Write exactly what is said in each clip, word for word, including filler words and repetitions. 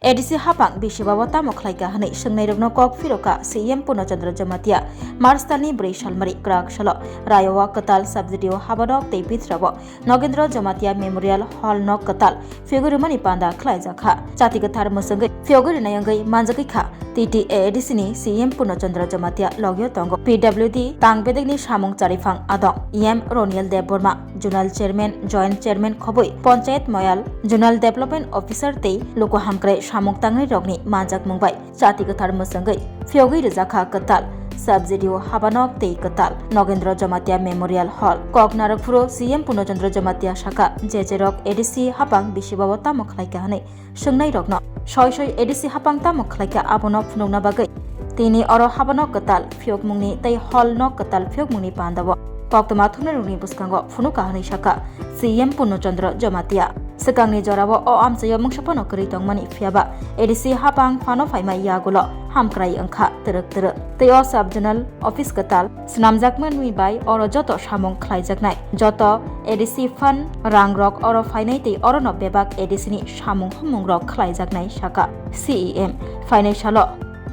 A D C hapang bisi babo tamo khlaika hwnwi swngnairokno kok phirokha C E M Purno Chandra Jamatia. March talni bwrwi salmari kwrak salo Rayowa kwtal subsidio habanok tei Bitrabo Nogendra Jamatia Memorial Hall nok kwtal phiyogwi rwmani panda khlaijakha. Chati kwthar mwswngwi phiyogwi rwnai wngwi manjagwi kha T T A A D C ni C E M Purno Chandra Jamatia logio tongo. P W D tang bedekni samung chariphang adong E M Roniel Debbarma, Zonal Chairman, Joint Chairman khobwi Panchayat Moyal, Zonal Development Officer tei luku hamkrai samung tangnai rokni manjakmung bai chati kwthar mwswngwi phiyogwi rwjakha kwtal subsidio habanok tei kwtal Nogendra Jamatia Memorial Hall. Kok narwk phuru C M Purno Chandra Jamatia sakha, je je rok A D C hapang bisi babo tamo khlaika hwnwi swngnairokno soi soi A D C hapang tamo khlaika abono phunukna bagwi tini oro habanok kwtal phiyokmungni tei hall nok kwtal phiyokmungni pandao koktwma thumnairokni bwskango phunukha hwnwi sakha C E M Purno Chandra Jamatia. Swkangni jorao o amchaio mungsa phano kwrwi tongmani, phiyaba A D C hapang phano phaima yagulo hamkrai wngkha twrwk twrwk. Tei o sub zonal office kwtal swnamjakmani bai oro joto samung khlaijaknai, joto A D C fund rangrok oro phainai tei orono bebak A D C ni samung humung rok khlaijaknai, sakha C E M. Phainai salo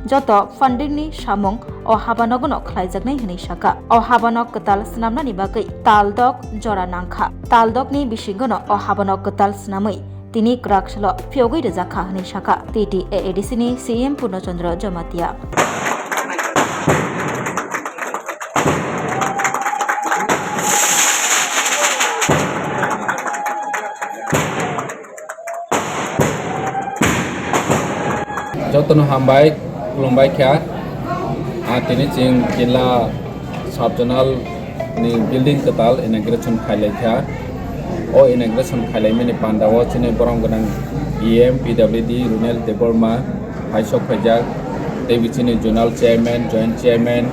joto funding ni samung o habanokno khlaijaknai hwnwi sakha. O habanok kwtal swnamnani bagwi taldok jora nangkha. Taldokni bisingono o habanok kwtal swnamwi tini kwrak salo phiyogwi rwjakha hwnwi sakha T T A A D C ni C E M Purno Chandra Jamatia. Jotono hambai, khulumbai kha. Ah, tini chwng Killa Sub Zonal ni building kwtal inauguration khailai kha. O inauguration khailaimani panda o chini borom gwnang E M, P W D, Runel Debbarma, phaisok phaijak. Tei bo chini Zonal Chairman, Joint Chairman,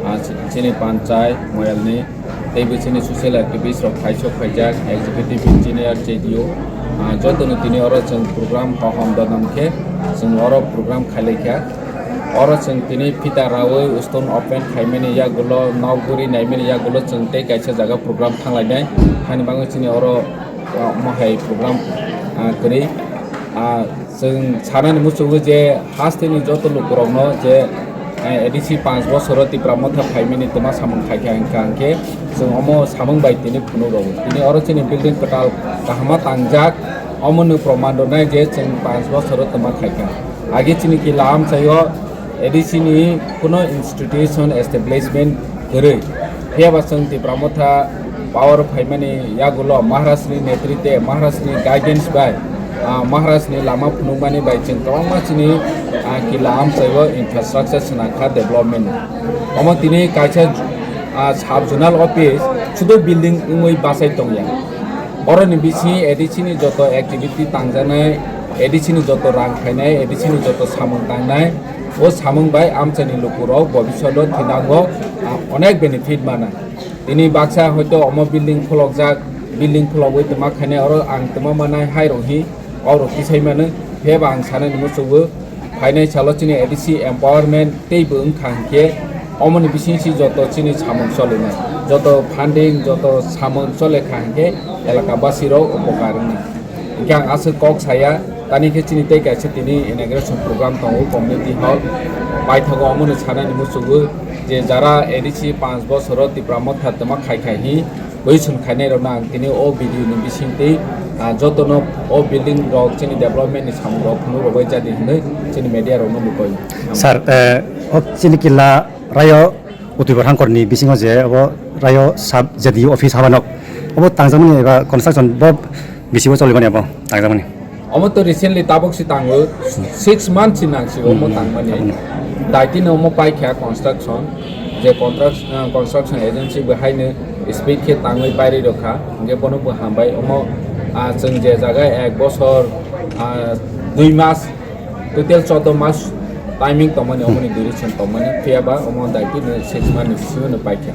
ah, chini Panchai Moyalni. Tei bo chini social activist rok phaisok phaijak, executive engineer, J D O, ah, jotono tini oro chwng program hohom dodom khe chwng oro program khailai kha. Oro chwng tini phita rawi stone open khaimani yagulo, nok guri naimani yagulo chwng tei kaisa jaga program thanglainai. Hani bagwi chini oro, ah, mohai program, ah, kwrwi. Ah, Chwng sanani muchungo je hasteni joto lukurokno je, eh, A D C panch bosoro Tipra Motha phaimani twma samung khaikha hwnkha hwnkhe chwng omo samung bai tini phunuk rwo. Tini oro chini building kwtal kahama tangjak, omoni proman rwnai je chwng panch bosoro twma khaikha. Age chini Killa amchaio A D C ni kuno institution establishment kwrwi. Phiyaba chwng Tipra Motha power phaimani yagulo Maharaj ni netritwe, Maharaj ni guidance bai, ah, Maharaj ni lama phunukmani bai chwng kwbangma chini, ah, Killa amchaio infrastructure swnakha development. Omo tini kaisa, ah, sub zonal office sudu building wngwi bachai tongya. Oroni bisingo A D C ni joto activity tangjaknai, A D C ni joto rang khainai, A D C ni joto samung tangnai, o samung bai amchaini lukurok bobishoto thinango, ah, onek benefit mana. Tini baksa hoito omo building pholokjak, building phologwi twma khainai, oro ang twma manai hai rok hi, kok rok tisai mano, phiyaba ang sanani muchungo, phainai salo chini A D C empowerment tei bo wngkha hinkhe, omoni bisingsi joto chini samung cholinai, joto funding, joto samung chole kha hinkhe elaka basi rok upokar wngnai. Hinkhe ang aswk kok saya, tani khe chini tei kaisa tini inauguration program tongo community hall. Paithago omono sanani muchungo je jara A D C panch bosoro Tipra Motha twma khai khai hi question khainai rokno ang tini o video ni bisingtwi, ah, jotono o building rok chini development ni samung rok phunuk rwbai jadi hinwi chini media rokno mukoi. Sir, eh, o chini Killa Rayo Utibor Hangkor ni bisingo je obo Rayo sub J D U office habanok obo tangjakmani eba construction bo bisibo cholimani abo tangjakmani. Omo to recently tabuk si tango, six months si nang si omo Hmm, tangmani. Tabukni. Daitino omo paikha construction, je contract, ah, construction agency bo haino speed khe tangwi pairi rokha, hingke bono bo hambai omo, ah, chwng je jaga ek bosor, ah, dui mas, total choudo mas timing tongmani, omoni duration tongmani, phiyaba omo daitino six months ni bisingo no paikha.